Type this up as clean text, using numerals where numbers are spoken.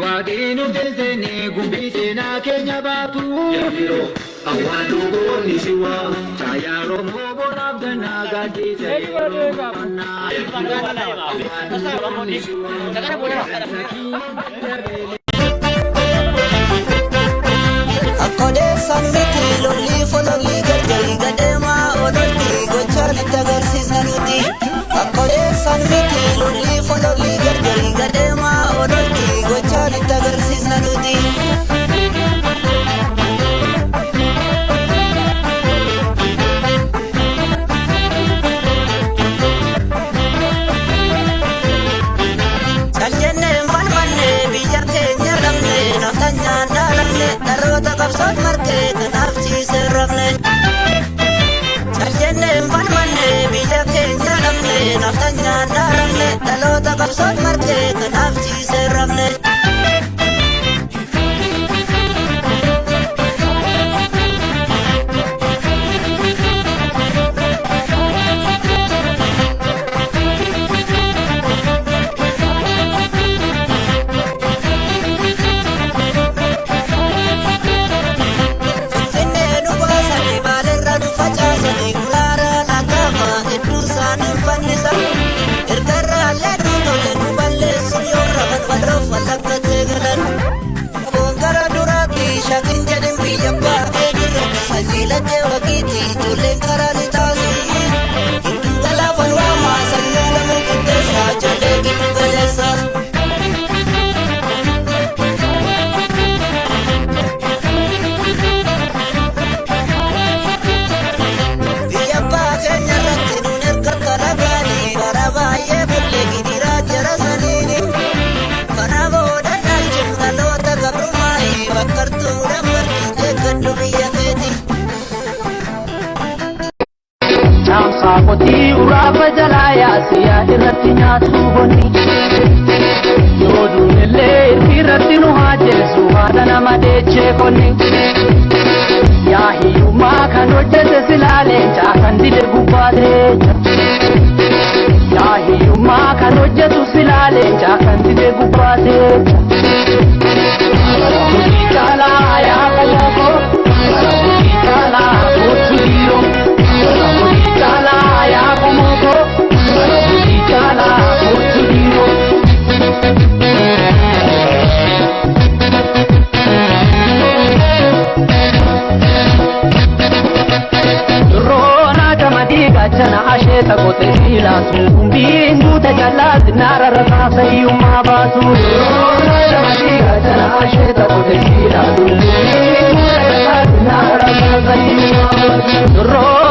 Waaqni teessee gumbii seenaa keenya baatu. Awwaannu goonni si waamu caayaa Oromoo bonaaf gannaa gaaddisa yeroo qonnaa. Awwaannu goonni si waamu. Akkodeessan miti lolli fololli gargari gadheemaa ololli gochaan itti agarsiisna nuti. Akkodeessan miti lolli fololli gargari gadheemaa ololli gochaan itti agarsiisna nuti. Caljennee hin falmanne biyya keenya dhabne naftanyaan dhaalamne dhaloota qabsoon margee kanaaf ciisee rafne. Caljennee hin falmanne biyya keenya dhabne naftanyaan dhaalamne dhaloota qabsoon margee kanaaf ciisee rafne. Finfinnee nu baasanii baalirra nu facaasanii gulaara laataama hedduu isaanii fannisan. Ergarraallee nu tole nu balleessu yoo rafan waloof wallaggatee galan. Qaboon gara duraatti shakin jedhin biyya baatee jirra sanyii laggee waqiitti ijoolleen karaa ni taasii. Giddu galaa falwaamaa sanyii lamuu qixxeessaa ijoollee giddu galeessaa. Biyya abbaa keenya irratti nuun erga kalaqanii bara baay'ee bullee gidiraa jara saniini. Kana booda dhaalchuun dhaloota gabrumaayi bakkartuudhaan barri eeggadhu biyya keeti. Caamsaa qotii uraafa jalaa yaasiyaa irratti nyaatu bonni. Yoo duunellee irratti nu haa jeessu haadha nama deechee qonni. Yaa hiyyummaa kan hojjete silaa leencaa kan dide gubbaa leenca. Yaa hiyyummaa kan hojjetu silaa leencaa kan dide gubbaa leenca. Hojii caalaa yaa qomoo hojii caalaa kootu dhiiroo. Hojii caalaa yaa qomoo hojii caalaa kootu dhiiroo. Roona gamadii gaachana asheeta qote siilaatu. Gumbiin guute jallaatti naara rasaasa hiyyummaa baasu. Roona gamadii gaachana asheeta qote siilaatu. Gumbiin guute jallaatti naara rasaasa hiyyummaa baasu. Roona.